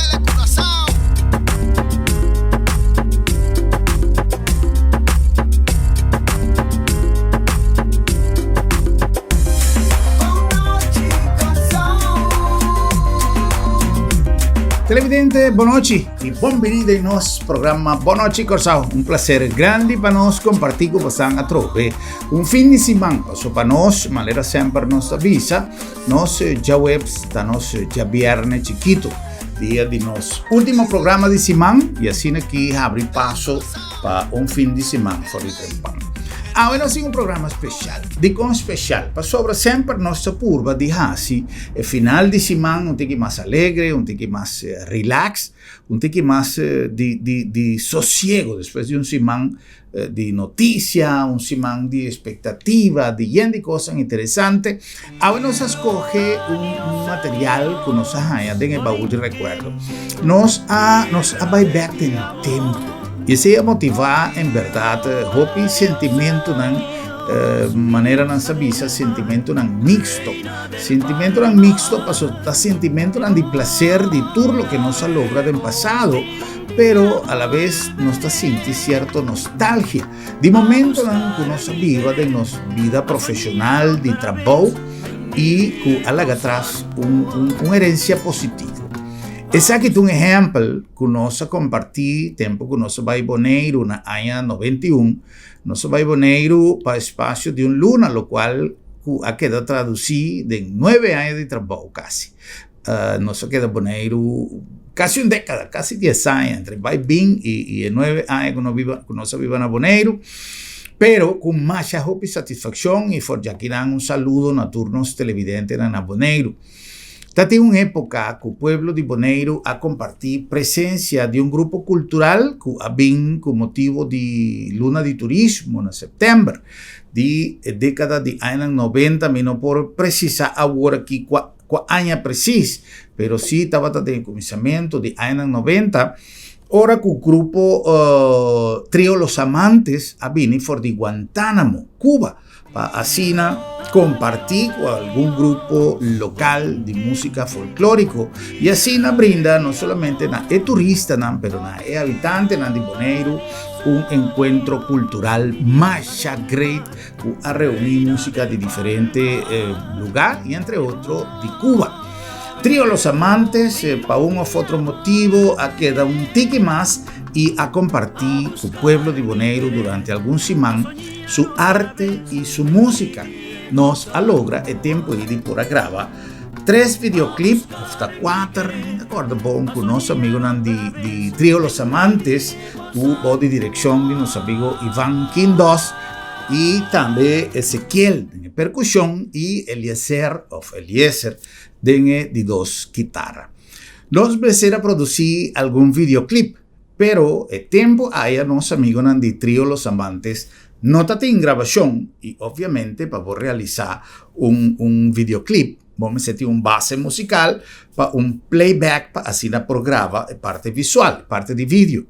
Telecuraçao. Televidente, bon nochi y bon binida den nos programa Bon Nochi Kòrsou. Un placer grandi pa nos comparti cu bosan atrobe un fin di siman. Paso pa nos, manera semper nos ta bisa, Nos djaweps ta nos djabierne chikito, dia di nos ultimo programa di siman y asina ki habri paso pa un fin di siman for di trempan. Awe nos tin un programa special. Dikon special? Pasobra semper nos ta purba di hasi e final di siman un tiki mas alegre, un tiki mas relax, un tiki mas di di di sosiego despues di un siman di noticia, un siman di expectativa, di yen di cosnan interesante. Awe nos a scoge un material cu nos a haya den e baúl di recuerdo. Nos a, nos a bay bek den tempo. Y esey a motiva en berdad hopi sentimentonan, manera nan sa bisa, sentimentonan mixto. Sentimentonan mixto pasobra ta sentimentonan di placer di tur loke nos a logra den pasado, Pero a la vez nos ta sinti cierto nostalgia di momentonan cu nos a biba den nos bida profesional di trabou y cu a laga atras un, un, un herencia positivo. Esaki ta un ehempel cu nos a comparti tempo cu nos a bay Boneiru na aña 91. Nos a bay Boneiru pa espacio di un luna, locual cu a keda traduci den nuebe aña di trabou casi. Nos a keda Boneiru kasi un dékada, kasi dies aña, entre bai bin i e nuebe aña ku nos biba, ku nos a biba na Boneiru. Pero ku masha hopi satisfakshon i for djakinan un saludo na tur nos televidentenan na Boneiru. Ta tin un époka ku pueblo di Boneiru a kompartí presensia di un grupo kultural ku a bin ku motibu di Luna di Turismo na sèptèmber di e dékada di añanan noventa, mi no por presisá awor aki kua Kua aña presis, pero sí tabata den e kuminsamentu di añanan noventa, ora ku grupo Trio Los Amantes a bini for di Guantánamo, Cuba, pa asina kompartí ku algun grupo lokal di músika folklóriko i asina brinda no solamente na e turistanan pero na e habitantenan di Boneiru un enkuentro kultural masha great. ku a reuní músika di diferente lugá i entre otro di Cuba. Trio Los Amantes pa un òf otro motibu a keda un tiki mas i a kompartí ku pueblo di Boneiru durante algun siman su arte i su músika. Nos a logra e tempu ei di por a graba tres videoclip òf ta kuater, mi ta kòrda bon, ku nos amigunan di Trio Los Amantes ku bou di direkshon di nos amigu Ivan Quindos. I tambe Ezekiel den e perkushon i Eliezer òf Eliezer den e di dos kitara. Nos mester a produsí algun videoclip, pero e tempu aya nos amigonan di Trio Los Amantes no ta tin grabashon i obviamente pa bo realisá un un videoclip bo mester tin un base musical pa un playback pa asina por graba e parte visual, e parte di video.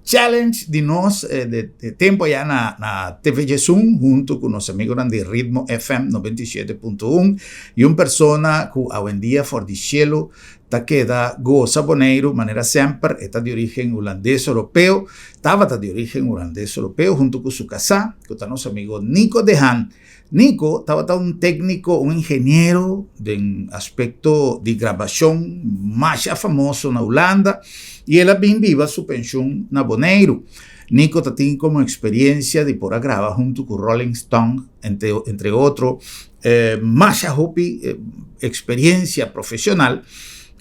Challenge di nos de tempo allá na na TV Djesun hunto cu nos amigonan di Ritmo FM 97.1 y un persona cu awendia for di cielo ta keda goza Boneiru manera semper e ta di origen Hulandes Europeo tabata di origen Hulandes Europeo hunto cu su casá cu ta nos amigo Nico de Haan. Nico tabata un técnico, un ingeniero den aspecto di grabacion masha famoso na Hulanda y el a bin biba su pensioen na Boneiru. Nico ta tin como experiencia di por a graba hunto cu Rolling Stone, entre, entre otro, eh, masha hopi eh, experiencia profesional.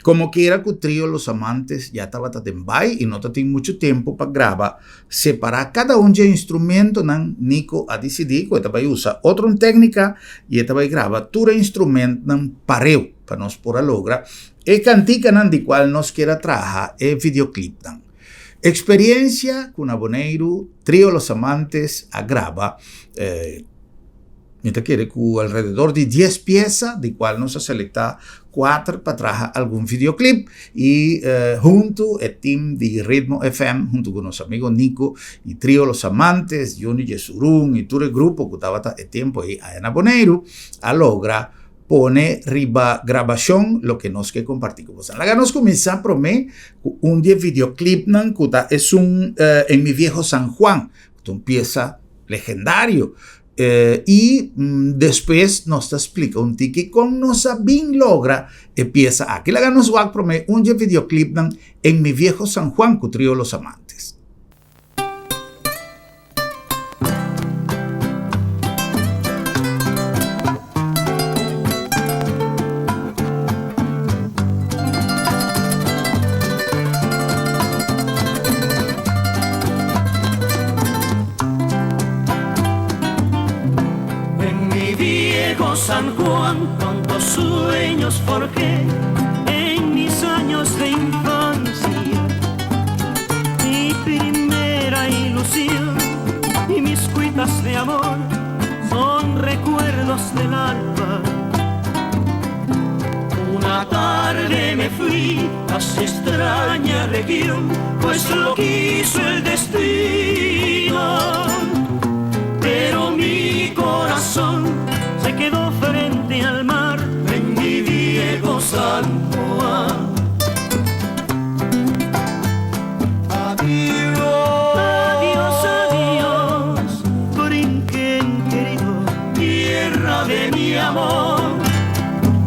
Como quiera cu Trio Los Amantes ya tabata den bai y no ta tin mucho tempo pa graba Separá kada un dje instrumentonan, Nico a disidí ku e ta bai usa otro un téknika i e ta bai graba tur e instrumentnan pareu pa nos por a logra e kantikanan di kual nos kier a traha e videoclipnan. Eksperiensia ku na Boneiru Trio Los Amantes a graba Mi ta kere ku alrededor di dies piesa, di kual nos a selektá kuater pa traha algun videoclip i huntu e team di Ritmo FM huntu ku nos amigo Nico i Trio Los Amantes, Juni Jesurun i tur e grupo ku tabata e tempu ei aya na Boneiru a logra. pone riba grabashon loke nos ke kompartí ku boso. Laga nos kuminsá promé ku un di e videoclipnan ku ta esun En mi viejo San Juan, ku ta un piesa legendario. I despues nos ta splika un tiki kon nos a bin logra e piesa aki. Laga nos wak promé un di e videoclipnan En mi viejo San Juan ku Trio Los Amantes. En mi viejo San Juan cuantos sueños forjé en mis años de infancia. Mi primera ilusión y mis cuitas de amor son recuerdos del alma. Una tarde me fui a esa extraña región, pues lo quiso el destino. Pero mi corazón se quedó frente al mar en mi viejo San Juan. Adiós, adiós, adiós, Borinquen querido, tierra de mi amor.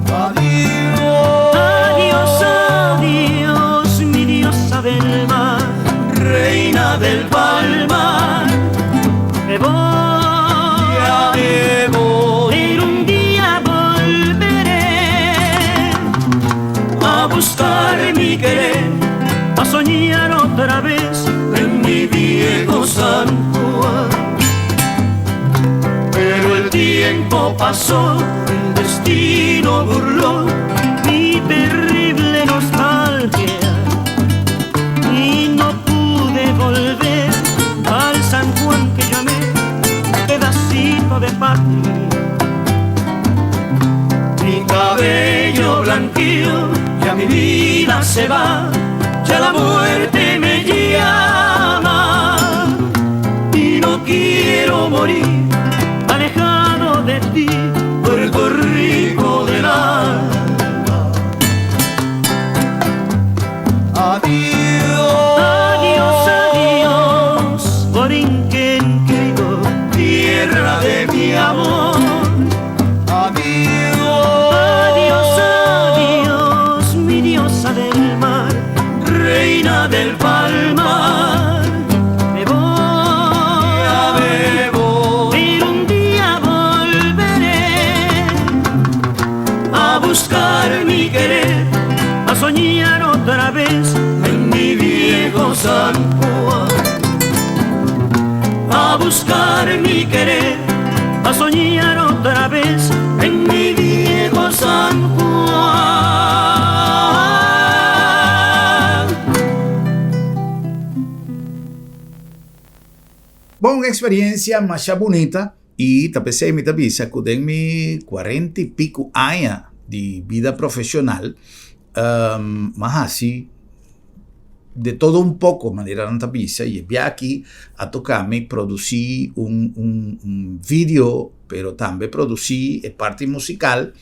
Adiós, adiós, adiós, mi diosa del mar, reina del palmar. Me voy, ya me voy, pero un día volveré a buscar mi querer, a soñar otra vez en mi viejo San Juan. Pero el tiempo pasó, el destino burló mi terrible nostalgia y no pude volver al San Juan que yo amé, pedacito de patria. Mi cabello blanqueó, ya mi vida se va, ya la muerte me llama y no quiero morir alejado de ti, Puerto Rico del alma. Adiós, adiós, adiós, Borinquen querido, tierra de mi amor. Adiós, adiós, adiós, mi diosa del mar, reina del palmar. Me voy, ya me voy, pero un día volveré a buscar mi querer, a soñar otra vez en mi viejo San Juan. A buscar mi querer, a soñar otra vez en mi viejo San Juan. Bon, un experiencia masha bunita y ta p'esei mi ta bisa cu den mi cuarenta y pico aña di bida profesional, m'a haci de todo un poco, manera nan ta bisa, y e bia aki a toca mi produci un un un video, pero tambe produci e parti musical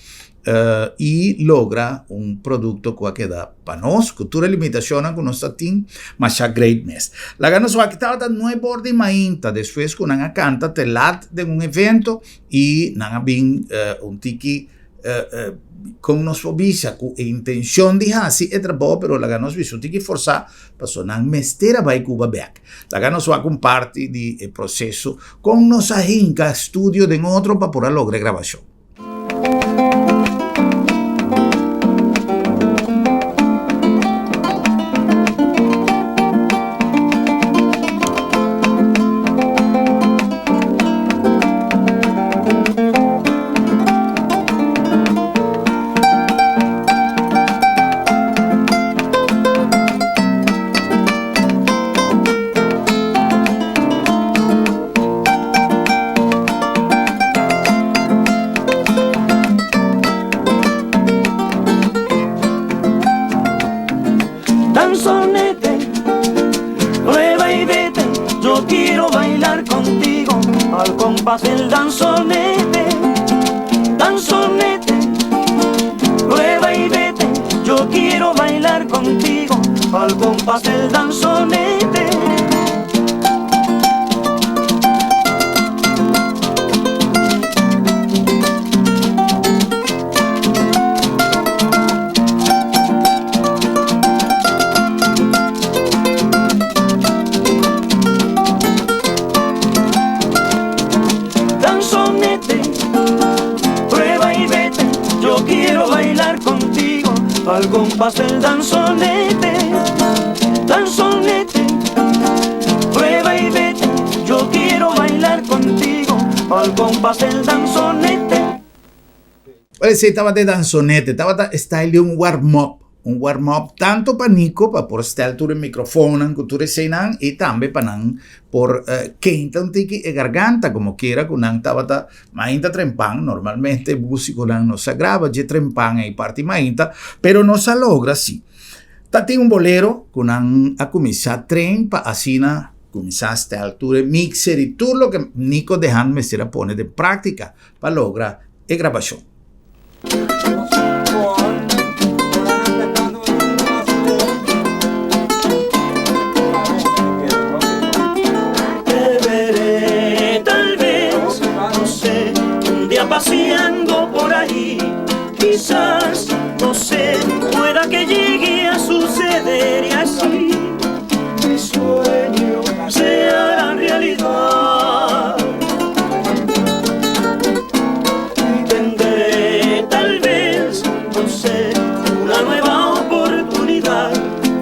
y logra un producto cu a keda pa nos, cu tur e limitacionnan cu nos ta tin, masha great mes. Laga nos wak tabata nuebe or di mainta despues cu nan a canta te lat den un evento y nan a bin un tiki Kon nos por bisa ku e intencion di hasi e trabou pero laga nos bisa un tiki forsá pasobra nan mester a bai Cuba bek. Laga nos wak un parti di e proseso kon nos a hinka studio den otro pa por a logra e grabashon. Danzonete, prueba y vete, yo quiero bailar contigo al compás del danzonete. Danzonete. Al compás del danzonete. Danzonete, prueba y vete, yo quiero bailar contigo al compás del danzonete. Danzonete, prueba y vete, yo quiero bailar contigo al compás del danzonete. Well, esei tabata e danzonete, tabata e style di un warm-up, un warm-up tanto pa Nico pa por stel tur e microfoonnan cu tur eseinan y tambe pa nan por keinta un tiki e garganta como kiera cu nan tabata mainta trempan, normalmente musiconan no sa graba dje trempan ei parti mainta, pero nos a logra si. Ta tin un bolero cu nan a cuminsa train pa asina cuminsa stel tur e mixer y tur loke Nico de Haan mester a pone den practica pa logra e grabashon. Te veré tal vez, no sé, un día paseando por ahí, quizás, no sé, pueda que llegue a suceder y así mi sueño se hará realidad. Tendré tal vez, no sé, una nueva oportunidad,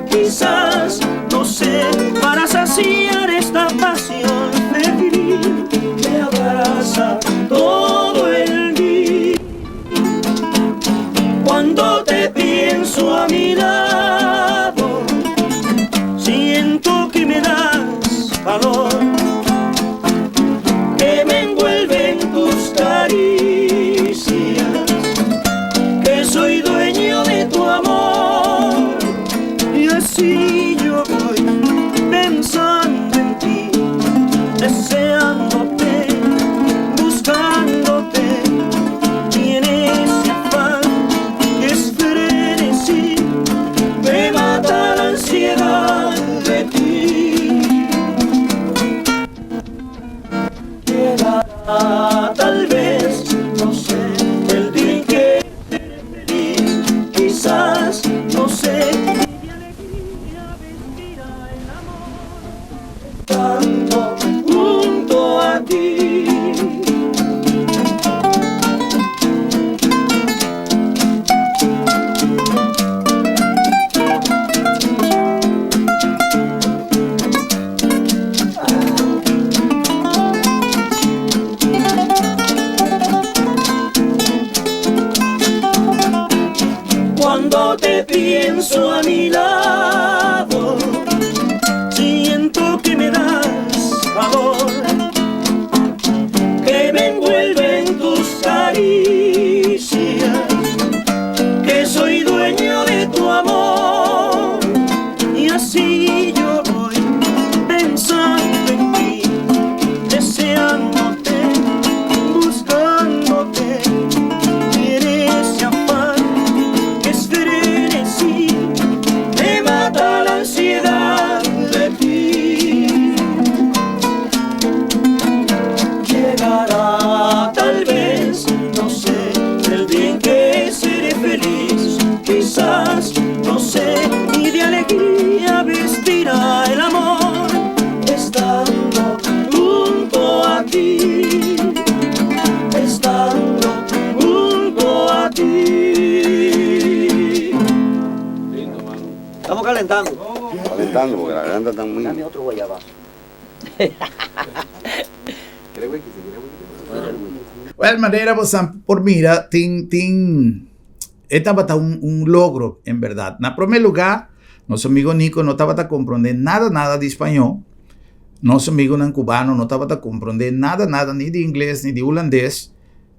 quizás, no sé, para saciar esta pasión febril que abraza todo el día. Cuando te pienso a mi lado, siento que me das calor, que me envuelven tus caricias, que soy dueño de tu amor. Y así yo voy pensando en ti, deseándote, buscándote. Y en ese afán que es frenesí, me mata la ansiedad de ti. Llegará tal vez, no sé, el día en que seré feliz, quizás, no sé, y de alegría vestirá el amor, estando junto a ti. Cuando te pienso a mi lado, siento que me das calor, que me envuelven tus caricias, que soy dueño de tu amor. Y así yo voy pensando en ti, deseándote, buscándote. Y en ese afán que es frenesí, me mata la ansiedad de ti. Llegará tal vez, no sé, el día en que seré feliz, quizás, no sé, y de alegría vestirá el amor, estando junto a ti, estando junto a ti. Estamos calentando. Calentando, porque la garganta está muy... Dame otro guayabazo. Wel, manera bo sa por mira, tin, tin, e tabata un, un logro, en berdad. Na prome lugar, nos amigo Nico no tabata comprende nada, nada di spañó. Nos amigonan cubano no tabata comprende nada, nada, ni di ingles, ni di hulandes.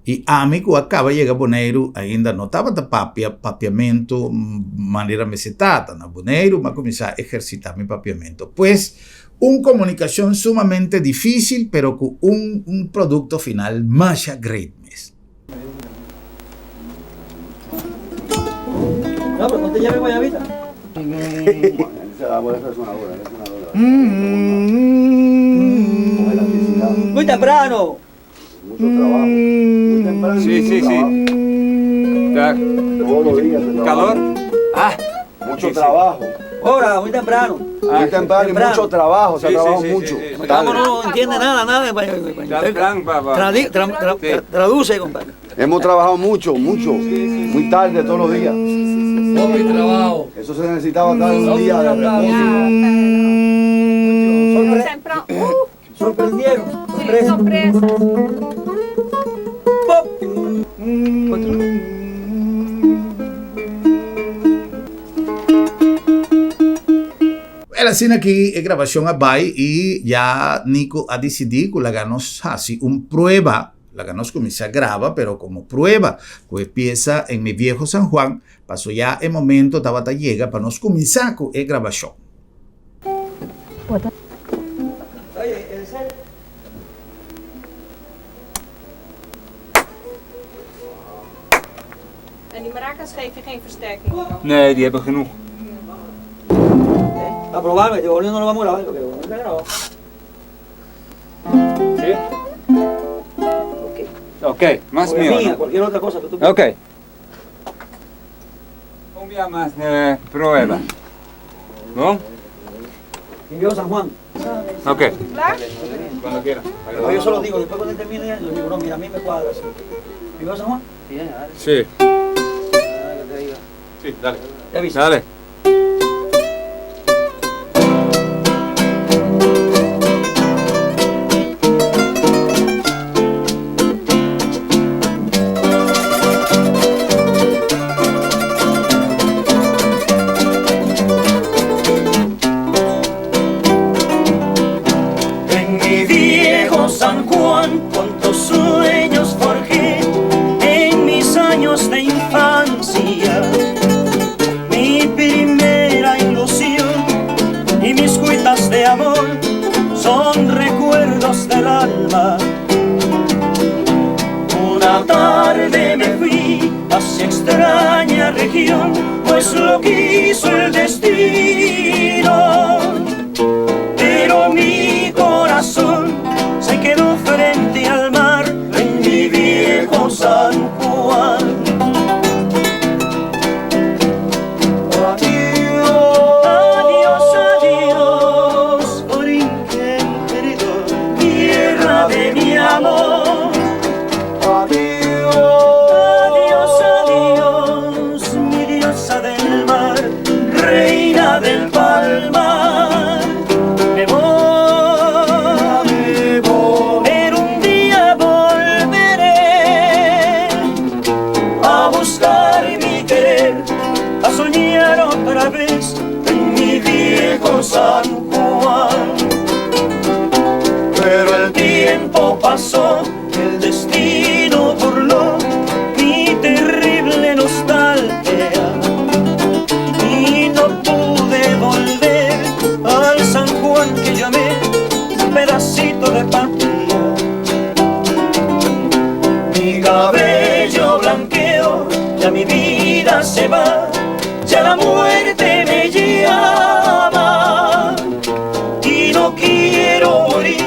I ami ku a kaba yega Boneiru ainda no tabata papia papiamentu manera mester tata. Na Boneiru mi a kuminsá ehersitá mi papiamentu. Pues, un komunikashon sumamente difísil pero ku un un produkto final masha great mes. No, pero no te lleves guayabita. Muy temprano. Sí, sí, sí. Calor? Ah. Mucho trabajo. Hora, muy temprano. Muy temprano y mucho trabajo, se ha trabajado mucho. Cómo no entiende nada, nada. Traduce, compadre. Hemos trabajado mucho, mucho. Muy tarde todos los días. Poco trabajo. Eso se necesitaba estar un día de reposo. Sorprendieron. Sorpresa. Pop. Wel asina aki e grabacion a bay y ya Nico a dicidi cu laga nos haci un prueba, laga nos cuminsa graba pero como prueba cu e pieza En mi viejo San Juan, paso ya e momento tabata yega pa nos cuminsa cu e grabacion. En die maracas geven geen versterking? Nee, die hebben genoeg. A probar, yo no lo vamos a grabar, porque no está grabado. ¿Sí? Ok. Ok, más O mío. mía, ¿no? cualquier otra cosa que tú quieras. Ok. Un día más de prueba. ¿No? Mi viejo San Juan. Ok. Cuando quiera. Pero yo solo digo, después cuando él termine, yo digo, no, mira, a mí me cuadra así. ¿Mi viejo San Juan? Sí. Sí, dale. Te aviso. Dale. En mi viejo San Juan, cuántos sueños forjé en mis años de infancia. Mi primera ilusión y mis cuitas de amor son recuerdos del alma. Una tarde me fui hacia extraña región, pues lo quiso el destino. Pero mi corazón se quedó frente al mar en mi viejo San Juan. Adiós, adiós, adiós, Borinquen querido, tierra de mi amor. Adiós, adiós, adiós, mi diosa del mar, reina del palmar. Me voy, me voy, pero un día volveré a buscar mi querer, a soñar otra vez en mi viejo San Juan. Pero el tiempo pasó, el destino burló mi terrible nostalgia y no pude volver al San Juan que llamé un pedacito de patria. Mi cabello blanqueo, ya mi vida se va, ya la muerte me llama y no quiero morir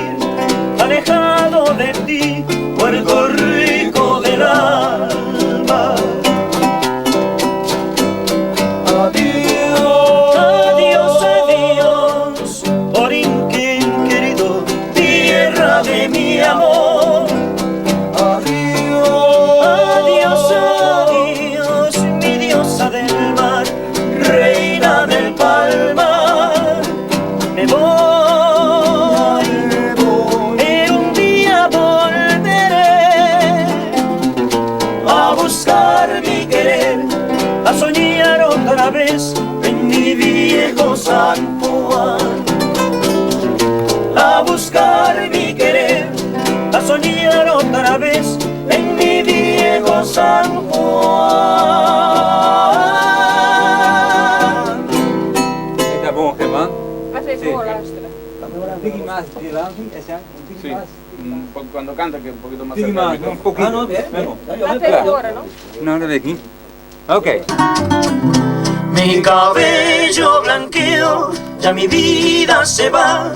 alejado de ti, Puerto Rico del alma. Adiós, adiós, adiós, Borinquen querido, tierra de mi amor. Adiós, adiós, adiós, mi diosa del mar, reina del palmar. Me voy, pero un día volveré a buscar mi querer, a soñar otra vez en mi viejo San Juan. A buscar mi querer, a soñar otra vez en mi viejo San Juan. Está bon, Germán. Laten we even Sí. voorluisteren. Un poquito más delante, esa. Un poquito Sí. más. Cuando canta, que un poquito más Un cerca poquito del más, un micrófono. poquito. Ah, no, bien, bien. Vamos. Ya, yo Laten me we even yo- horen, no? No, dat weet ik niet. Oké. Mi cabello blanqueo, Ya mi vida se va,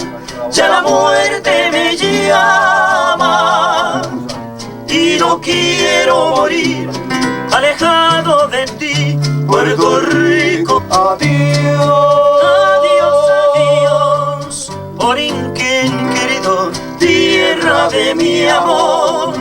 ya la muerte me llama. Y no quiero morir alejado de ti, Puerto Rico. Adiós. Adiós, adiós, Borinquen querido, tierra de mi amor.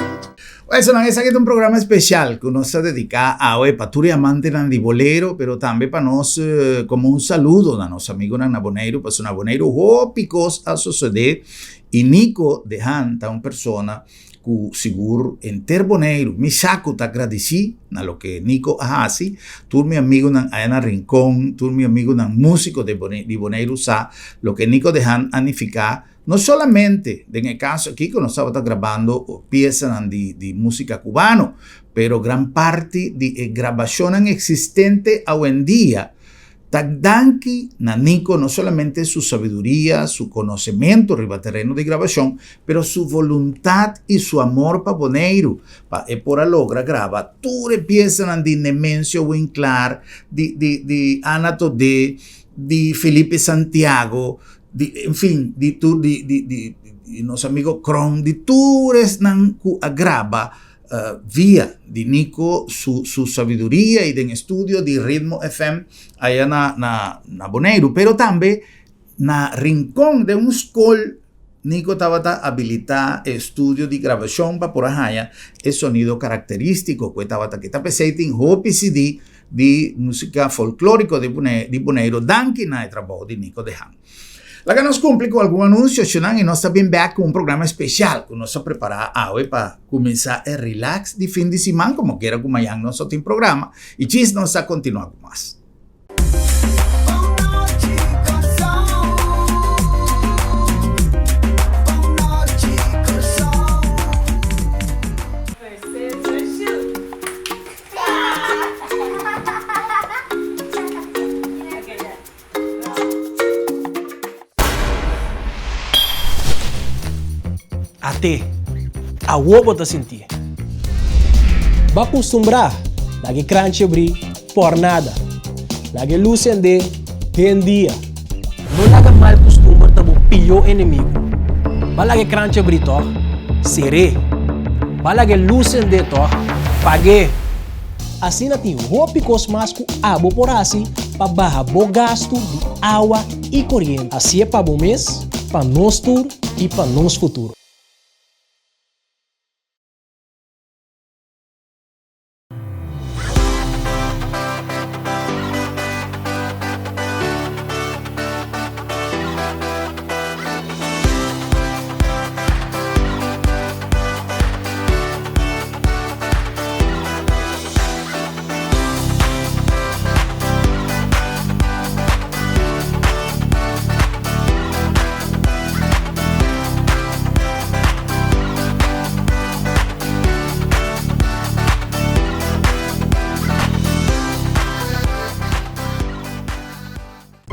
Esaki esaki ta un programa espesial ku nos ta dediká awe pa tur e amantenan di bolero, pero tambe pa nos komo un saludo na nos amigunan na Boneiru, pasobra na Boneiru hopi kos a sosodé i Nico de Haan ta un persona ku sigur henter Boneiru, mi sa ku ta gradisí na loke Nico a hasi, tur mi amigunan aya na Rincon, tur mi amigunan músiko di Boneiru sa loke Nico de Haan a nifiká. No solamente den e caso aki cu nos tabata grabando piesanan di di musica cubano, pero gran parti di e grabacionnan existente awendia ta danki na Nico no solamente su sabiduria, su conocemento riba tereno di grabacion, pero su voluntad y su amor pa Boneiru, pa e por a logra graba tur e piesanan di Nemencio Winklaar, di di di Ana Todé, di Felipe Santiago, di en fin di tur di di di di nos amigo Kron di tur esnan ku a graba via di Nico su su sabiduria i den estudio di Ritmo FM aya na na na Boneiru pero tambe na Rincon den un skol Nico tabata abilita e estudio di grabashon pa por a haña e sonido karakteristiko ku e tabata ke ta p'esei tin hopi CD di músika folklóriko di di Boneiru danki na e trabou di Nico de Haan. Laga nos kumpli ku algun anunsio shunan i nos ta bin bèk ku un programa spesial ku nos a prepará awe pa kuminsá e rilaks di fin di siman komo kera ku mañan nos no tin programa i djis nos ta kontinuá ku mas. At'é, awor bo ta sintié. Bo a kustumbrá laga e kranchi abrí por nada. Laga e lus sendé den dia. No laga mal kustumber ta bo pió enemigu. Bo a laga e kranchi abrí tòg? Ser'é. Bo a laga e lus sendé tòg? Pag'é. Asina tin hopi kos mas ku abo por hasi pa baha bo gastu di awa i koriente. Hasié pa bo mes, pa nos tur i pa nos futuro.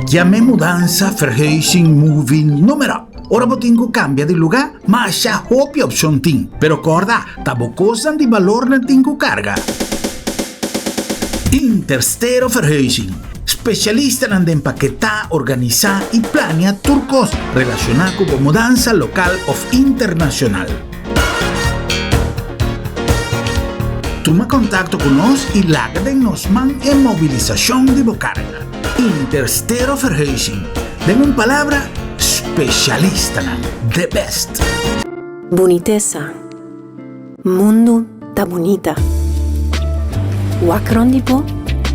Yam'e mudansa, verhuizing, moving, numero. Ora bo tin ku kambia di lugá, masha hopi opshon tin. Pero kòrda, ta bo kosnan di balor nan tin ku karga. Interstero Verhuizing, spesialistanan den paketá, organisá i plania tur kos relashoná ku bo mudansa lokal òf internashonal. Tuma kontakto ku nos i laga den nos man e mobilisashon di bo karga. Interstero Verhuizing, den un palabra, spesialistanan, the best! Bunitesa. Mundu ta bunita. Wak rond di bo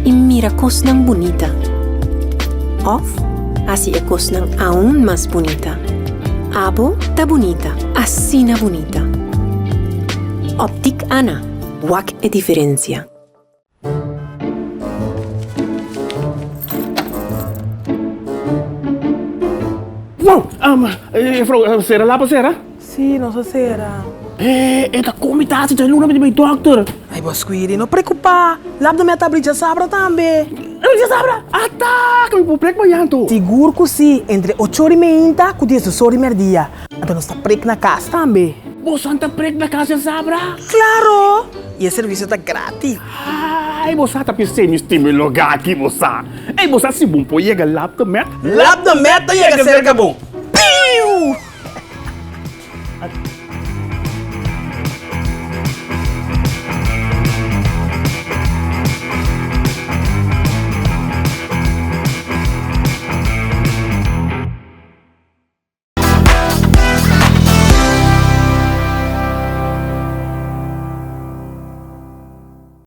i mira kosnan bunita. Òf hasi e kosnan aun mas bunita. Abo ta bunita, asina bunita. Optik Ana, wak e diferensia. Wow! Um, juffrouw, sera lapa sera? Sí, nos a sera. Eh, e ta komi tasi, ta luna mi di bai dokter. Ai, bo Squiri, no preocupa. Lap do mi a ta abri djasabra tambe. Abri djasabra? Ata, ke mi por prek mañan to. Sigur ku si, entre ocho ora i meinta ku diesdos ora i merdia. Anto nos ta prek na kas tambe. Boso ta prek na kas djasabra? Klaro! I e servisio ta gratis. Ai bo sa ta p'esei mi stima e lugá aki bo sa. Ei bo sa si bon por yega Lab de Met? Lab de Met ta yega serka bo. Piu!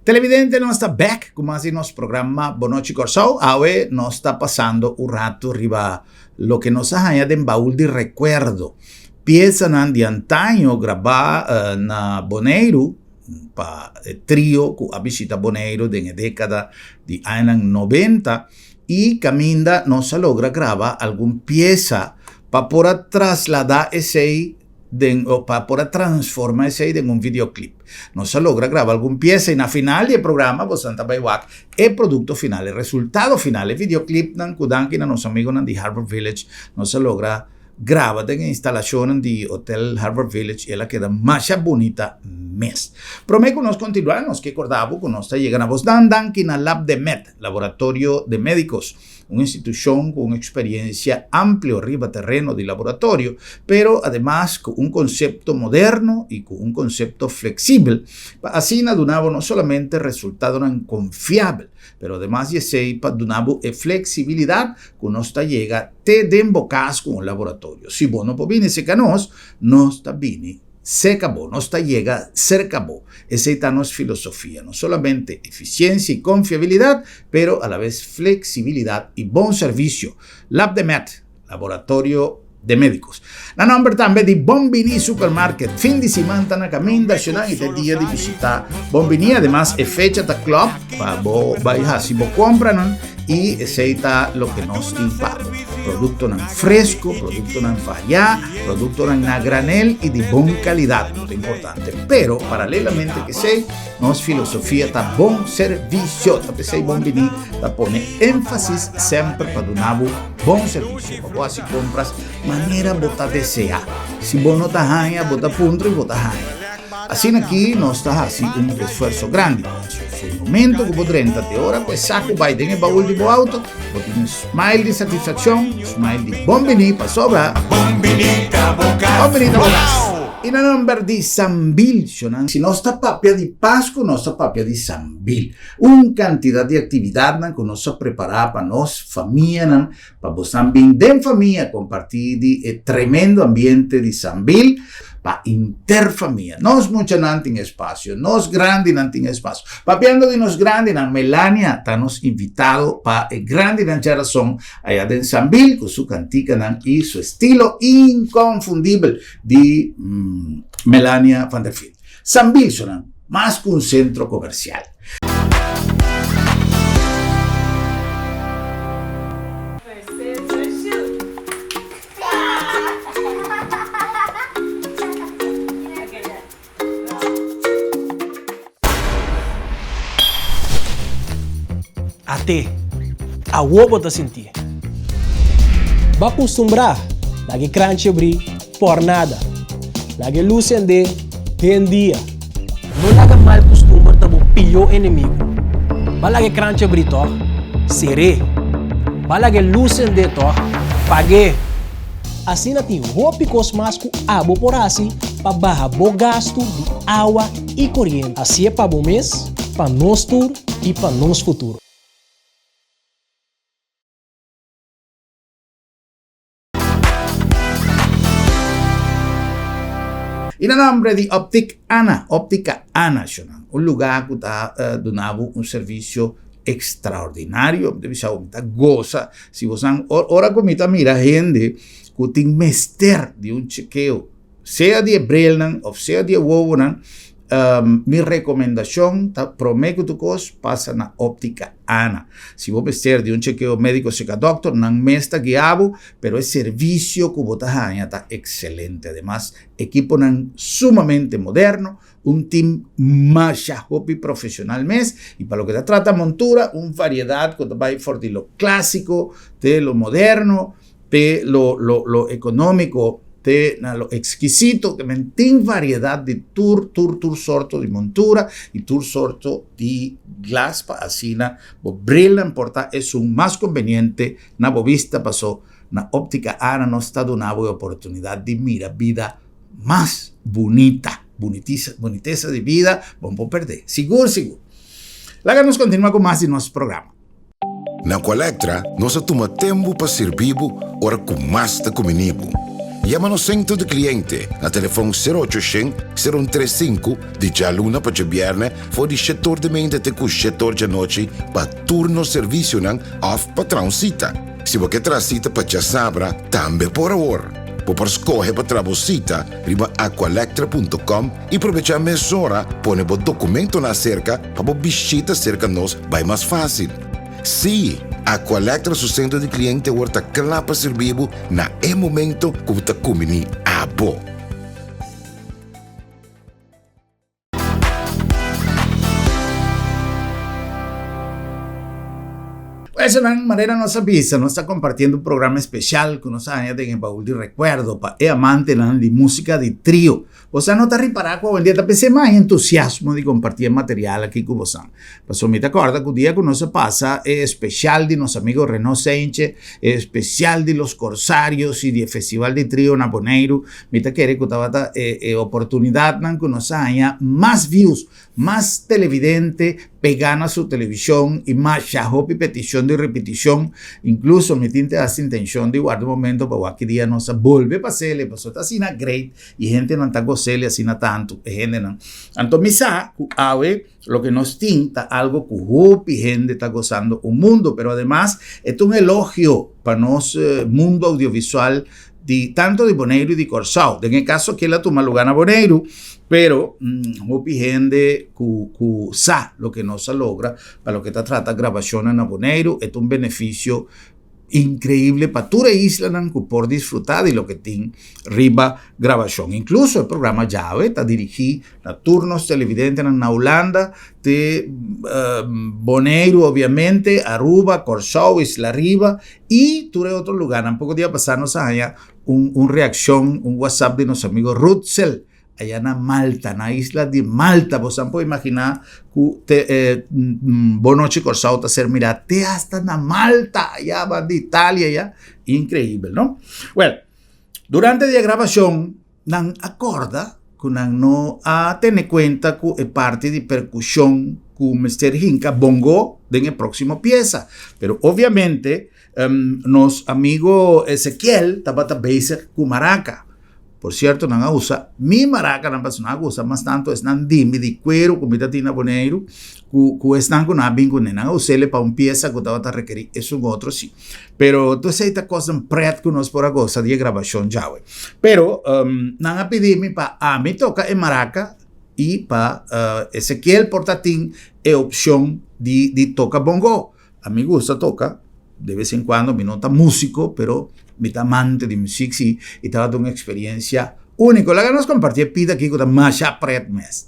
Televidente, nos ta back ku mas di nos programa Bonochi Kòrsou. Awe nos ta pasando un ratu riba loke nos a haña den baul di rekuerdo. Piesanan di antaño grabá na Boneiru pa e trio ku a bishita Boneiru den e dékada di añanan 90 i kaminda nos a logra graba algun piesa pa por a trasladá esei den o pa por a transforma esei den un videoclip. Nos a logra graba algun piesa i na final di e programa bosan ta bai wak e produkto final, e resultado final, e videoclipnan ku danki na nos amigonan di Harbor Village nos a logra graba den e instalashonnan di Hotel Harbor Village i el a keda masha bunita mes. Promé ku nos kontinuá nos ke korda bo ku nos ta yega na bosnan danki na Lab de Med, Laboratorio de Médicos, un institushon ku un eksperiencia amplio riba tereno di laboratorio, pero ademas ku un konsepto moderno i ku un konsepto fleksibel pa asina duna bo no solamente resultadonan konfiabel, pero ademas di esei pa duna bo e fleksibilidat ku nos ta yega te den bo kas ku un laboratorio. Si bo no por bini serka nos, nos ta bini serka bo, nos ta yega serka bo. Esei ta nos filosofia, no solamente eficiencia y confiabilidad, pero a la vez flexibilidad y bon servicio. Labdemed, Laboratorio de Médicos. Na nomber tambe di Bon Bini Supermarket, fin di siman ta na caminda, Shonan, y ta e dia di visita Bon Bini. Ademas, e fecha ta klop pa bo bai haci bo compranan y esey ta loke nos tin pa bo. Productonan fresco, productonan variá, productonan na granel y di bon calidad, cu ta importante. Pero, paralelamente cu esey, nos filosofia ta bon servicio. Ta p'esey Bon Bini ta pone énfasis semper pa duna bo bon servicio, pa bo haci compras manera bo ta desea. Si bo no ta haña, bo ta puntra y bo ta haña. Asina aki nos ta hasi un esfuerso grandi. Su momento ku bo drenta te ora ku e saku bai den e baul di bo auto, bo tin un smile di satisfakshon, un smile di bon bini pasobra bon bini ta bo kas. I na nomber di Sambil, shonnan, si nos ta papia di Pasku nos ta papia di Sambil. Un kantidat di aktividatnan ku nos a prepará pa nos famianan, Pa bosan bin den famia comparti di e tremendo ambiente di Sambil pa inter famia. Nos muchanan tin espacio, nos grandinan tin espacio. Papiando di nos grandinan, Melania ta nos invitado pa e grandinan djarason aya den Sambil cu su canticanan y su estilo inconfundibel di Melania van der Veen. Sambil, sonan, mas cu un centro comercial. At'é, awor bo ta sintié. Bo a kustumbrá laga e kranchi abrí por nada. Laga e lus sendé den dia. No laga mal kustumber ta bo pió enemigu. Ba laga e kranchi abrí tòg? Ser'é. Ba laga e lus sendé tòg? Pag'é. Asina tin hopi kos mas ku abo por hasi pa baha bo gastu di awa i koriente. Hasié pa bo mes, pa nos tur i pa nos futuro. I na nombre di Optic Ana, Optica Ana, shonnan, un lugá ku ta duna bo un servisio ekstraordinario. Mi ta bisa bo, mi ta gosa si bosan, ora ku mi ta mira hende ku tin mester di un chekeo, sea di e brilnan òf sea di e wowonan, mi rekomendashon ta promé ku tur kos pasa na Optica Ana. Si bo mester di un chekeo médiko serka dòkter, nan mes ta guia bo, pero e servisio ku bo ta haña ta ekselente. Ademas, ekiponan sumamente moderno, un tim masha hopi profeshonal mes, i pa loke ta trata montura, un variedat ku ta bai for di lo klásiko te lo moderno, te lo lo lo ekonómiko. te na lo exquisito, ke men tin variedat di tur tur tur sorto di montura i tur sorto di glas pa asina bo brilnan por ta esun mas konveniente na bo bista paso na Optica Ana nos ta duna bo e oportunidat di mira bida mas bunita, bunitisa, bunitesa di bida bo no por perde, sigur sigur. Laga nos kontinua ku mas di nos programa. Na Aqualectra nos a tuma tempu pa sirbi bo ora ku mas ta kumini bo. Yama nos sentro di kliente na telefon sero ocho shen, sero un tres sinku di djaluna pa djabièrnè for di shetor di meinta te ku shetor djanochi pa tur nos servisionan òf pa traha un sita. Si bo ke traha sita pa djasabra tambe por awor. Bo por skohe pa traha bo sita riba aqualectra punto com i probechá mesora pone bo dokumentonan aserka pa bo bishita serka nos bai mas fásil. Sí, Aqualectra su sentro di kliente awor ta kla pa sirbi bo na e momento ku bo ta kumbiní abo. Esanan manera nos a bisa, nos ta compartiendo un programa especial cu nos a haña den e baúl di recuerdo pa e amantenan di musica di trio. Bosan no ta ripara cu awendia ta p'esei mas entusiasmo di comparti e material aki cu bosan. Pasobra mi ta corda cu dia cu nos a pasa e especial di nos amigo Reno Seinche, e especial di Los Corsarios y di e festival di trio na Boneiru, Mi ta kere ku tabata e e oportunidatnan ku nos a haña mas views, mas televidente pegá na su televishon i masha hopi petishon di ripitishon. Inkluso mi tin te hasta intenshon di warda un momento pa wak ki dia nos a bolbe pa sele pasobra ta asina great i hendenan ta gos'el asina tantu, e hendenan. Anto mi sa ku awe loke nos tin ta algo ku hopi hende ta gosando un mundo, pero ademas e ta un elogio pa nos mundo audiovisual di tanto di Boneiru i di Kòrsou. Den e kaso aki el a tuma lugá na Boneiru, pero hopi hende ku ku sa loke nos a logra pa loke ta trata grabashonnan na Boneiru, e ta un benefisio inkreibel pa tur e islanan ku por disfrutá di loke tin riba grabashon. Inkluso e programa djawe ta dirigí na tur nos televidentenan na Hulanda, te Boneiru obviamente, Aruba, Kòrsou, Isla Riba I tur e otro lugarnan. Poko dia pasá nos a haña un un reakshon, un whatsapp di nos amigo Rutsel aya na Malta, na isla di Malta. Bosan por imaginá ku te e Bon Nochi Kòrsou ta ser mirá te hasta na Malta, aya banda Italia ya. Inkreibel, no? Wèl, durante di e grabashon Nan a kòrda ku nan no a tene kuenta ku e parti di perkushon ku mester hinka bongo den e próksimo piesa. Pero obviamente nos amigo Ezekiel tabata bezig ku maraka. Por sierto nan a usa mi marakanan pasobra nan a gusta mas tantu esnan di mi di kueru ku mi ta tin na Boneiru ku ku esnan ku nan a bin kuné. Nan a us'el pa un piesa ku tabata rekerí esun otro si. Pero tur esei ta kosnan pret ku nos por a gosa di e grabashon djawe. Pero nan a pidi mi pa ami toka e maraka i pa Ezekiel por ta tin e opshon di di toka bongo. Ami gusta toka de bes en kuando, mi no ta músiko pero mi ta amante di musik si i tabata un eksperensia úniko. Laga nos kompartí e pida aki ku ta masha pret mes.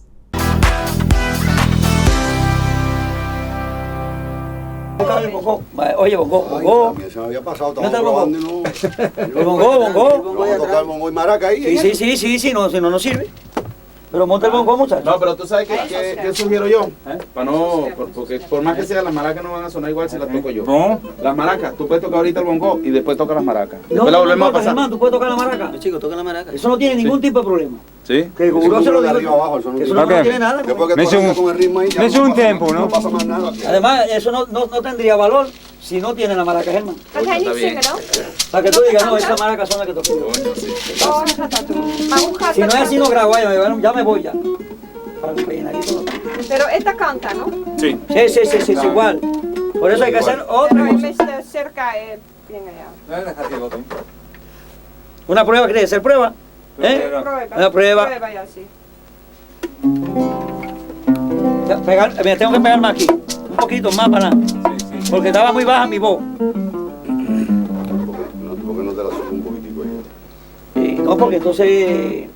Oye, bongo, bongo. No está bongo. Bongo, bongo. Vamos a tocar bongo y maraca ahí. Sí, sí, sí, sí, sí, no, si no, no sirve. Pero monta el bongo, muchacho. No, pero tú sabes qué, qué, qué sugiero yo. Para no, porque por más que sea, las maracas no van a sonar igual si las toco yo. No. Las maracas, tú puedes tocar ahorita el bongo y después toca las maracas. No, Después la no, volvemos no, a pasar. Germán, tú puedes tocar la maraca. Chico, toca la maraca. Eso no tiene ningún tipo de problema. Sí. Que yo se lo digo. Arriba, abajo, eso no Eso no, Ok. no tiene nada. Después que Me tú hizo arrancas un- con el ritmo ahí, ya me hizo no un pasa- tempo, ¿no? No pasa más nada. Además, eso no, no, no tendría valor si no tiene la maraca, Germán. Kan hij niet Está bien. zingen dan? Para que tú digas, no, esa maraca son las que toqué yo. Coño, sí. Oh, hij gaat dat doen. Maar hoe gaat Si no dat es dan? así, no grabo, ya, ya me voy ya. Para rellenar aquí todo. Pero esta canta, no? Sí. Sí, sí, sí, sí, es igual. Por eso hay que hacer otra Pero cosa. met cerca bien allá. Una prueba, ¿quieres hacer prueba? ¿Eh? Prueba. Una prueba. Prueba ya, sí. Ya, Pegar, me tengo que pegar más aquí. Un poquito más para adelante. Porque estaba muy baja mi voz. No, porque no te la subo un poquitico ahí. Sí, no, porque entonces.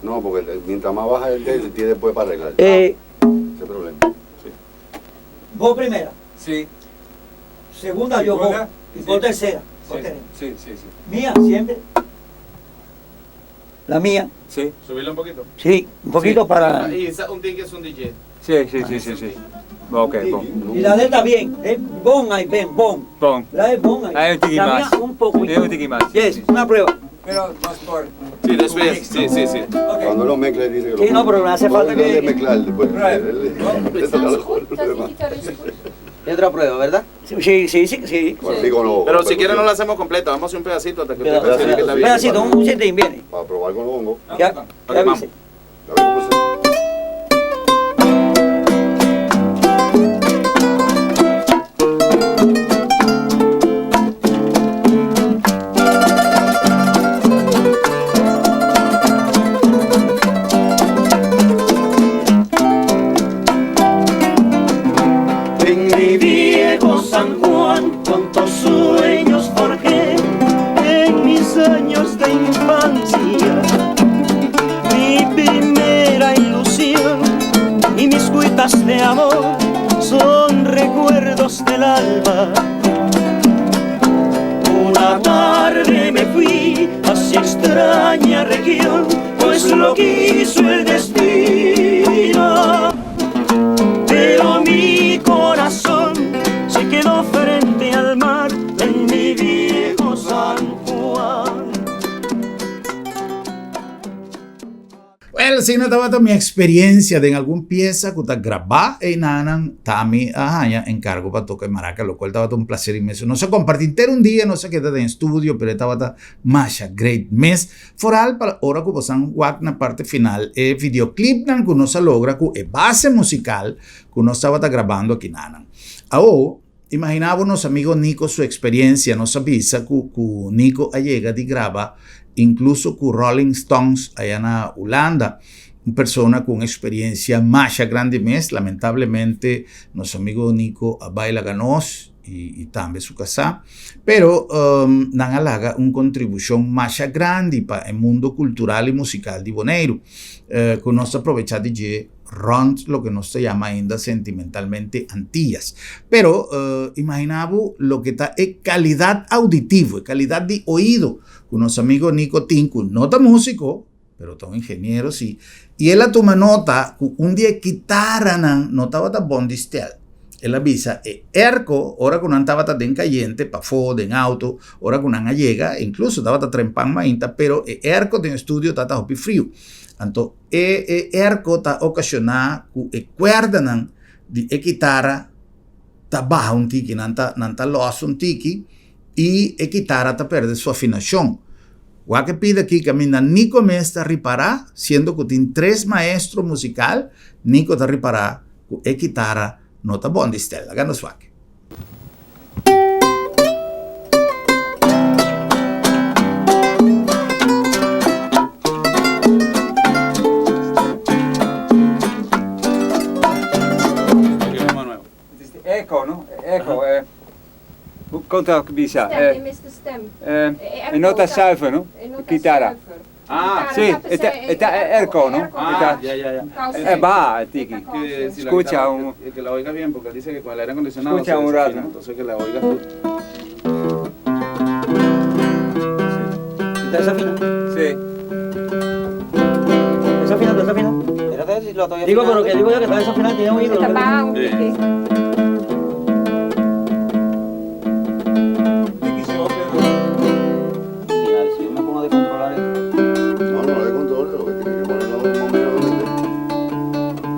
No, porque mientras más baja el dedo, tiene después para arreglar. Eh, Ese problema. voz primera. Sí. Segunda yo voz. Segunda, Y vos sí. tercera. Vos Sí, tercera. sí, sí, sí. Mía, siempre. La mía. Sí. Subirlo un poquito. Sí, un poquito para... Y un tiki es un DJ. Sí, sí, sí, sí, sí. Ok, bon. Y la de él está bien. Es bon ahí, ven, bon. Bon. La de bon ahí. Hay un tiki La mía, más. un poco. Hay un tiki más. Yes, una prueba. Pero más por... Sí, después, sí, sí, sí. Cuando lo mezcla, dice que lo Sí, no, pero me hace falta No, que- de mezclar después. Él- él toca lo demás. Y otra prueba, ¿verdad? Sí, sí, sí, sí. Pero si quieren no la hacemos completa, vamos a hacer un pedacito hasta que usted considere que está Un bien. pedacito, un chitín, viene. Para probar con los hongos. Ya, Ok, ya vamos. avise. En mi viejo San Juan, cuántos sueños forjé en mis años de infancia. Mi primera ilusión y mis cuitas de amor son recuerdos del alma. Una tarde me fui hacia extraña región, pues lo quiso el destino. Pero mi corazón se quedó frente al mar en mi viejo San Juan. Well, si no tabata mi experiencia den algun pieza cu ta graba eynanan, ta mi a haña encargo pa toca e maraca, lo cual tabata un placer inmenso. Nos a comparti henter un dia, nos a keda den estudio, pero e tabata masha great mes. Foral pa ora cu bosan wak na parte final e videoclipnan cu nos a logra cu e base musical cu nos tabata grabando akinanan. Awo, imagina bo nos amigo Nico su experiencia, nos a bisa cu cu Nico a yega di graba incluso cu Rolling Stones aya na Hulanda, un persona cu un experiencia masha grandi mes, lamentablemente nos amigo Nico a bay laga nos y y tambe su casá, pero nan a laga un contribucion masha grandi pa e mundo cultural y musical di Boneiru, cu nos ta probecha di dje rond loke nos ta yama ainda sentimentalmente Antillas. Pero imagina bo loke ta e calidad auditivo, e calidad di oido cu nos amigo Nico tin, cu no ta musico, pero ta un ingeniero si, y el a tuma nota cu un di e kitaranan no tabata bon di stel. El a bisa e airco ora cu nan tabata den cayente, pafó, den auto, ora cu nan a yega, incluso tabata trempan mainta, pero e airco den estudio tabata hopi friu. Anto e e airco ta ocaciona cu e cuerdanan di e kitara ta baha un tiki, nan ta nan ta los un tiki y e kitara ta perde su afinacion. Wak e pida aki caminda Nico mes ta ripara, siendo cu tin tres maestro musical, Nico ta ripara cu e kitara no ta bon di stel. Laga nos wak. Echo, no? Echo, eh. Hoe komt dat bisa? Stem, je mist de stem. E no ta zuiver, no? Kitara. Ah, sí, e ta airco, no? Ah, ya, ya, ya. E baha, tiki. Que si la Scucha guitarra- un... Que la oiga bien, porque él dice que con el aire acondicionado Escucha se un desafina, rato. Entonces que la oigas tú. ¿Está desafinado? Sí. ¿Desafinado, desafinado? Digo, pero que digo yo que está desafinado, tiene oído. Está baja un tiki. Mira, si yo me pongo a descontrolar esto. No, no, no hay control, lo que tiene que ponerlo más o menos donde esté.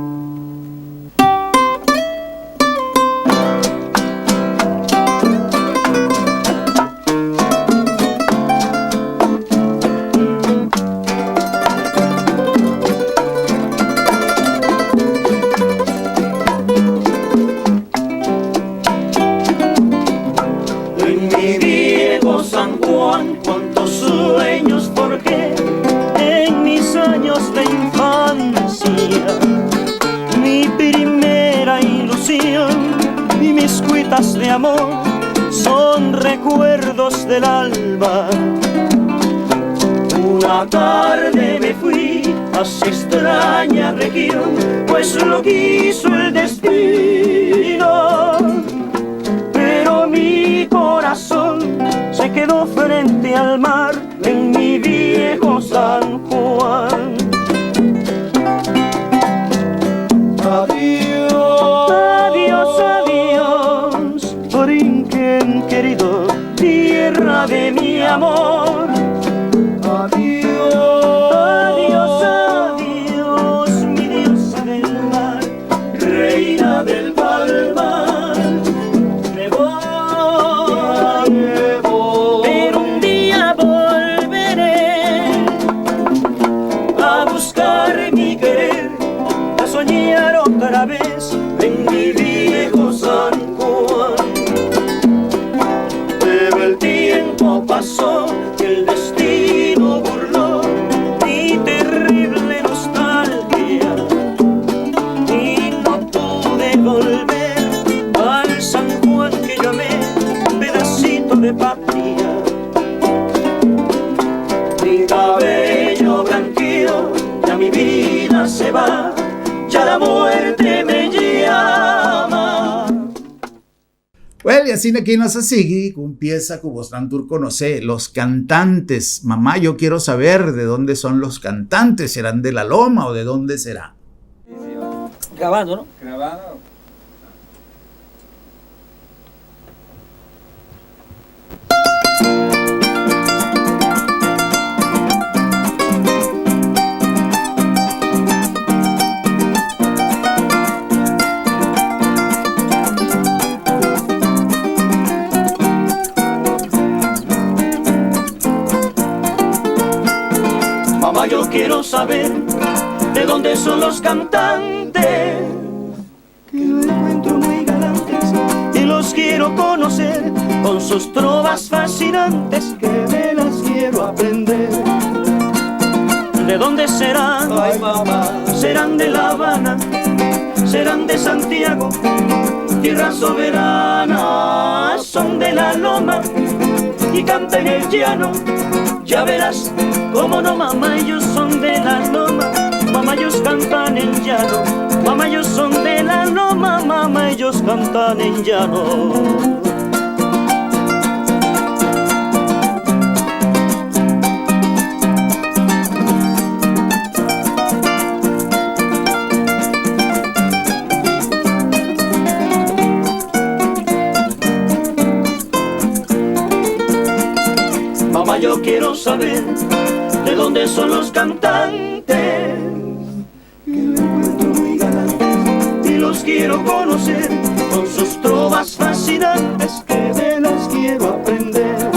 En mi viejo San Juan, cuántos sueños forjé en mis años de infancia. Mi primera ilusión y mis cuitas de amor son recuerdos del alba. Una tarde me fui hacia extraña región, pues lo quiso el destino. Pero mi corazón se Se quedó frente al mar en mi viejo San Juan. Adiós, adiós, adiós, Borinquen querido, tierra de mi amor. Adiós, adiós, adiós, mi diosa del mar, reina del palmar. Me voy, me voy, pero un día volveré a buscar mi querer, a soñar otra vez en mi viejo San Juan. Pero el tiempo pasó y el destino burló mi terrible nostalgia y no pude volver al San Juan que yo amé, pedacito de patria. Mi cabello blanqueó, ya mi vida se va, ya la muerte me llama. Well, i asina aki nos a sigui ku un piesa ku bosnan tur konosé, Los Cantantes. Mamá, yo quiero saber de dónde son los cantantes, serán de La Loma o de dónde será? Grabando, no? Grabando. Mamá, yo quiero saber de dónde son los cantantes que yo encuentro muy galantes y los quiero conocer con sus trovas fascinantes que me las quiero aprender. ¿De dónde serán? Ay, mamá. Serán de La Habana, serán de Santiago, tierra soberana, son de la loma y cantan el llano. Ya verás cómo no, mamá, ellos son de la loma, mamá, ellos cantan en llano, mamá, ellos son de la loma, mamá, ellos cantan en llano. Mamá, yo quiero saber de dónde son los cantantes que yo encuentro muy galantes y los quiero conocer con sus trovas fascinantes que me las quiero aprender.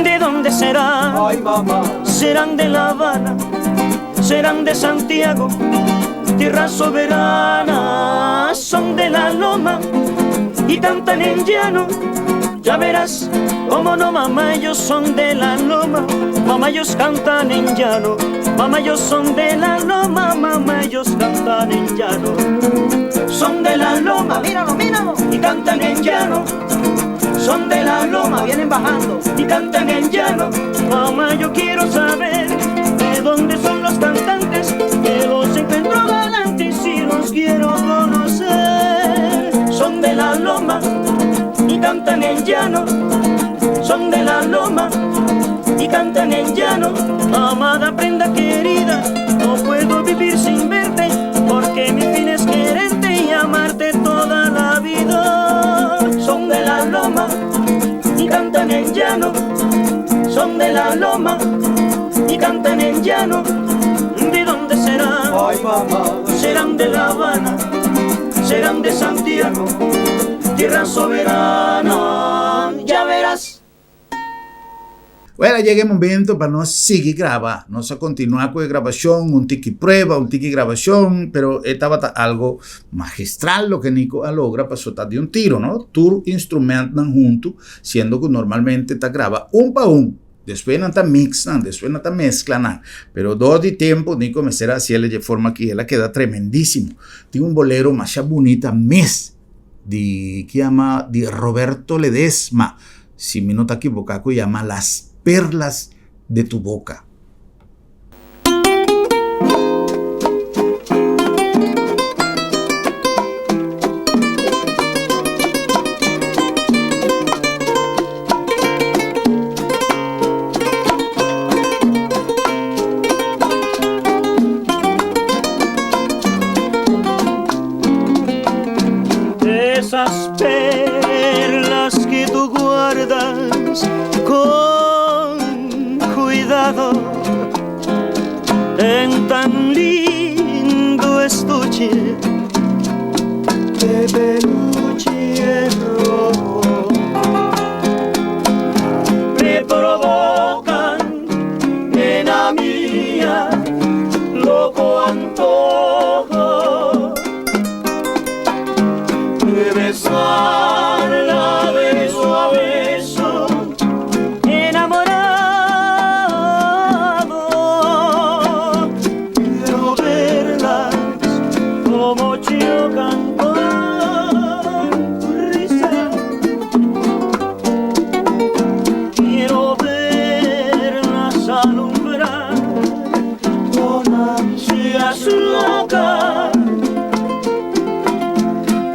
¿De dónde serán? Ay, mamá. Serán de La Habana, serán de Santiago, tierra soberana, son de la loma y cantan en llano. Ya verás cómo no, mamá, ellos son de la loma, mamá, ellos cantan en llano, mamá, ellos son de la loma, mamá, ellos cantan en llano. Son de la loma, míralo, míralo, y cantan en llano. Son de la loma, vienen bajando y cantan en llano. Mamá, yo quiero saber de dónde son los cantantes, que los encuentro galantes y los quiero conocer. Son de la loma y cantan en llano. Son de la loma y cantan en llano. Amada prenda querida, no puedo vivir sin verte, porque mi fin es quererte y amarte toda la vida. Son de la loma y cantan en llano. Son de la loma y cantan en llano. ¿De dónde serán? Ay, mamá. Serán de La Habana, serán de Santiago, tierra soberana. Ya verás. Well, a yega e momento pa nos sigui graba. Nos a continua cu e grabacion, un tiki prueba, un tiki grabacion, pero e tabata algo magistral loke Nico a logra paso ta di un tiro, no? Tur instrumentnan hunto, siendo cu normalmente ta graba un pa un. Despues nan ta mix nan, despues nan ta mezcla nan. Pero door di tempo Nico mester a haciele dje forma aki, el a keda tremendisimo. Tin un bolero masha bunita mes di ki yama di Roberto Ledesma, si mi no ta ekivoká, ku yama Las perlas de tu boca. Con cuidado en tan lindo estuche de peluche rojo. Me provocan, nena mía, loco antojo de besarla beso a beso, enamorado. Quiero verlas como chocan con tu risa. Quiero verlas alumbrar con ansias locas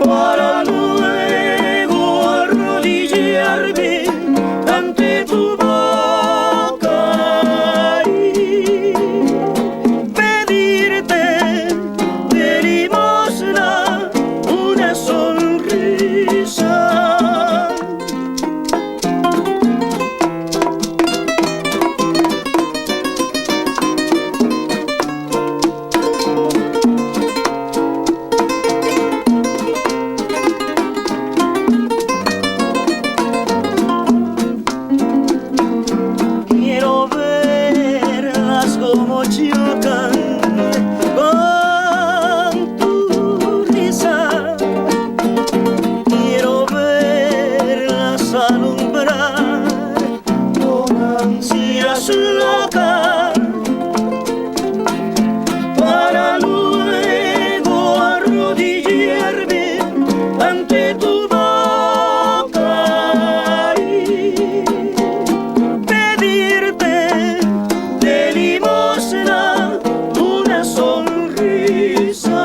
para luego arrodillarme ante tu boca y pedirte de limosna una sonrisa. Quiero verlas como chocan con tu risa. Quiero verlas alumbrar con ansias locas para luego arrodillarme ante tu boca y pedirte de limosna una sonrisa.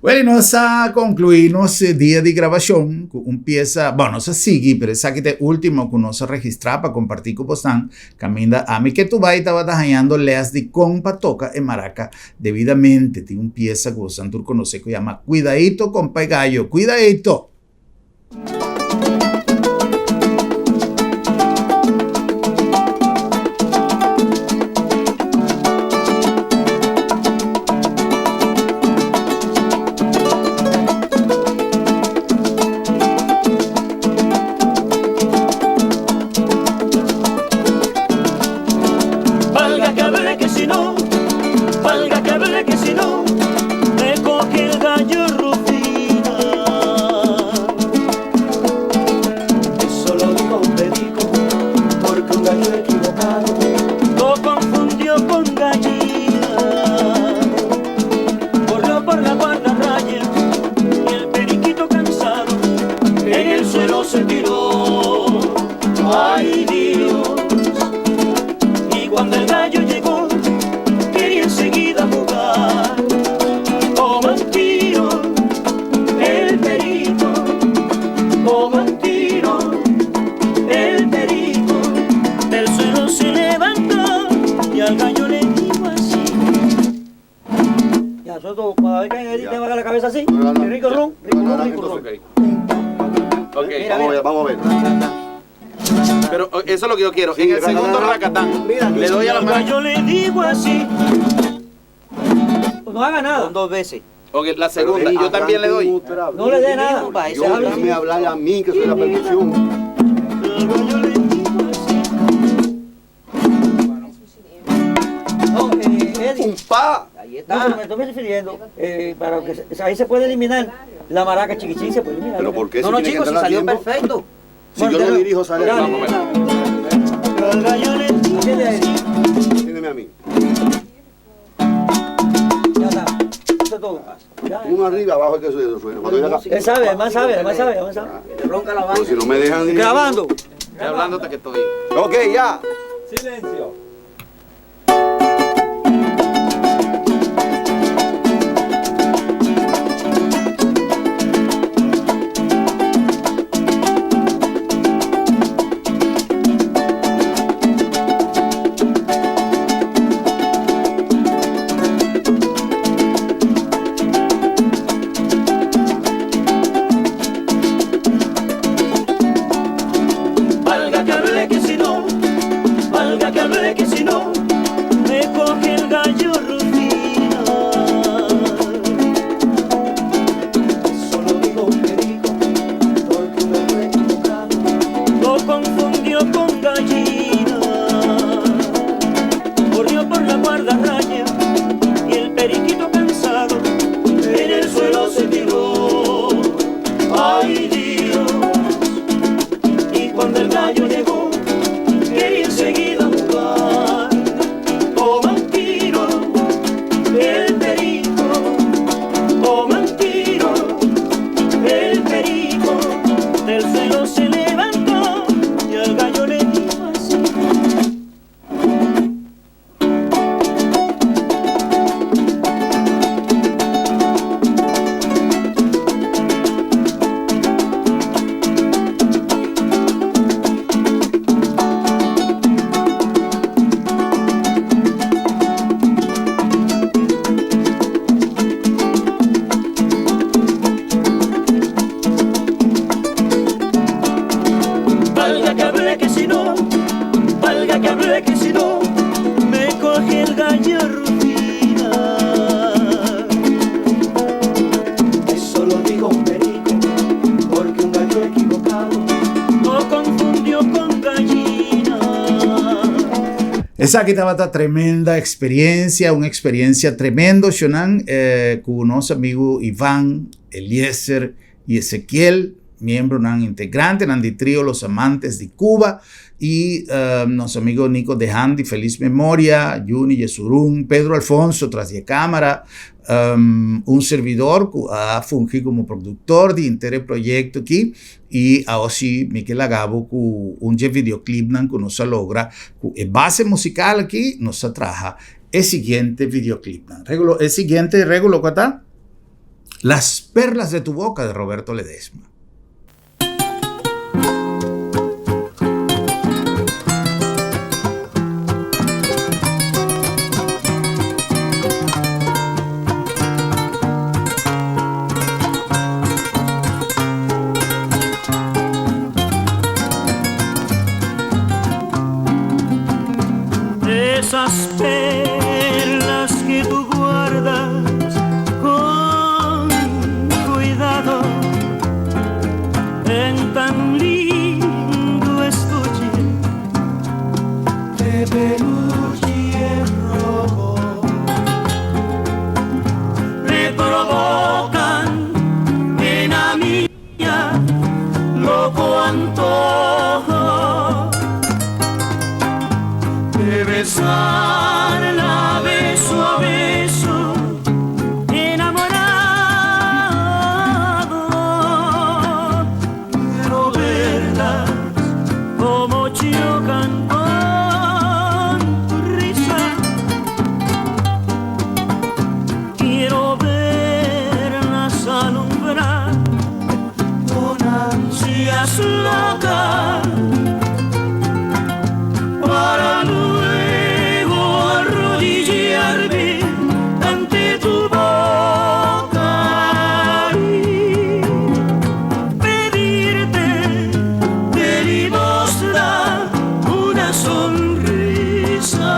Well, nos a concluí nos dia di grabacion cu un pieza, bon, nos a sigui, pero esaki ta e ultimo cu nos a registra pa comparti cu bosnan, caminda ami ke Tubay tabata hañando les di con pa toca e maraca debidamente. Tin un pieza cu bosnan tur conoce cu yama Cuidaito Compay Gallo, Cuidaito! Valga que hable que si no, valga que hable que si no, me coge el gallo Rufina. Eso lo dijo un perico, porque un gallo equivocado lo confundió con gallina. Corrió por la guardarraya y el periquito cansado en el suelo se tiró. ¡Ay, Dios! Y cuando el gallo llegó, quería enseguida jugar. Como un tiro, el perico, como un tiro, el perico, del suelo se levantó y al gallo le dijo así. Ya, sobre todo, cuando venga Eddie, te va la cabeza así. Y rico rum, rico rum, rico rum. Ok. Mira, Vamos a ver, vamos a ver. Pero eso es lo que yo quiero. En el segundo racatán, le doy a la Al mano. gallo le digo así. No haga nada. Son dos veces. Ok, la segunda. Yo también le doy. No le dé nada. Yo, déjame hablar a mí, que soy la percusión. Al gallo le digo así. No, Eddie. ¡Un pa! Ahí No, está. me estoy refiriendo, para que ahí se puede eliminar la maraca chiquichín, se puede eliminar. ¿Pero por qué? No, Si no, tiene que chicos, si entrar a salió tiempo. perfecto. Si yo lo dirijo, sale Dale. bien. Vamos a ver. Al gallo le digo Atiende a Eddie. Atiéndeme a mí. Ya está. Eso es todo. Ya. Uno arriba, abajo es que eso suena. Cuando yo haga- Él sabe, además sabe, además sabe, además sabe. Le ronca la Pero vaina. si no me dejan dirigir. Grabando. Estoy hablándote que estoy. Ok, ya. Silencio. Quiero Esaki tabata tremenda experiencia, un experiencia tremendo, Shonan, eh, cu nos amigo Iván, Eliezer y Ezequiel, miembronan integrantenan di trio Los Amantes di Cuba, y eh, nos amigo Nico Dehan di feliz memoria, Juni Yesurún, Pedro Alfonso tras di e cámara, um, un servidor cu a fungi como productor di henter e proyecto aki, Y awo si mi ke laga bo ku un dje videoclipnan ku nos a logra ku e base musical aki nos a traha e siguiente videoclipnan. Regulo e siguiente regulo kua ta? Las perlas de tu boca de Roberto Ledesma. Esas perlas que tú guardas con cuidado en tan lindo estuche de peluche rojo me provocan pena mía loco antojo de besarla beso a beso enamorado quiero verlas como chocan con tu risa quiero verlas alumbrar con ansias locas para luego arrodillarme ante tu boca y pedirte de limosna una sonrisa.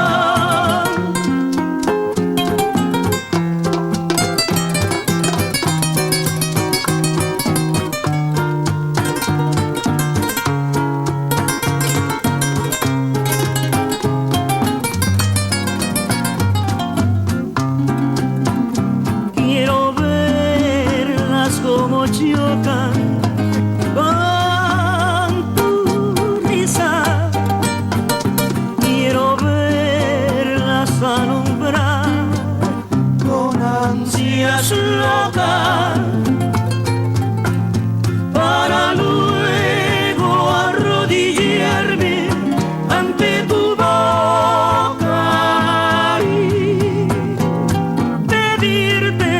Quiero verlas como chocan con tu risa. Quiero verlas alumbrar con ansias locas para luego arrodillarme ante tu boca y pedirte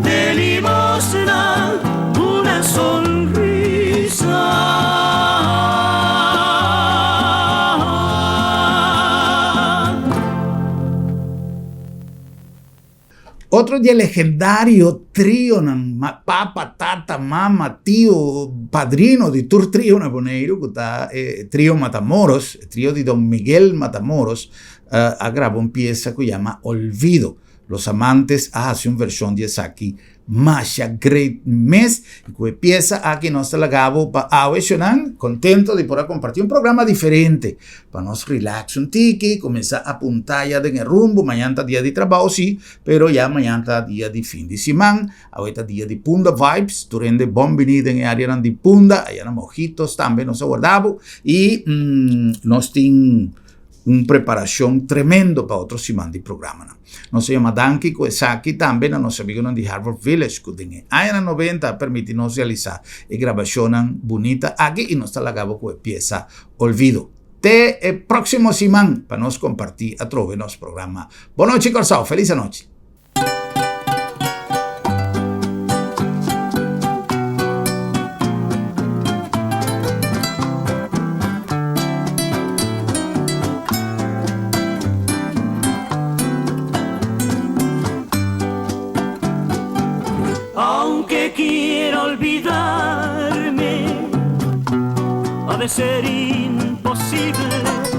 de limosna una sonrisa. Otro di e legendario trionan, papa, tata, mama, tio, padrino di tur trio na Boneiru, ku ta e trio Matamoros, e trio di Don Miguel Matamoros, a graba un piesa ku yama Olvido. Los Amantes a hasi un vershon di esaki masha great mes. I ku e piesa aki nos ta laga bo pa awe shonnan kontento di por a komparti un programa diferente pa nos relax un tiki, kuminsá apuntá ya den e rumbo. Mañan ta dia di trabou si, pero ya mañan ta dia di fin di siman. Awe ta dia di Punda Vibes. Tur hende bon bini den e areanan di Punda. Aya na Mojitos tambe nos a warda bo. I nos tin un preparacion tremendo pa otro siman di programanan. Nos a yama danki cu esaki tambe na nos amigonan di Harvard Village cu den e añanan noventa a permiti nos realisa e grabacionnan bunita aki y nos ta laga bo cu e pieza Olvido. Te e proximo siman pa nos comparti atrobe nos programa. Bon nochi Corsou, feliz anochi. Aunque quiera olvidarme, ha de ser imposible.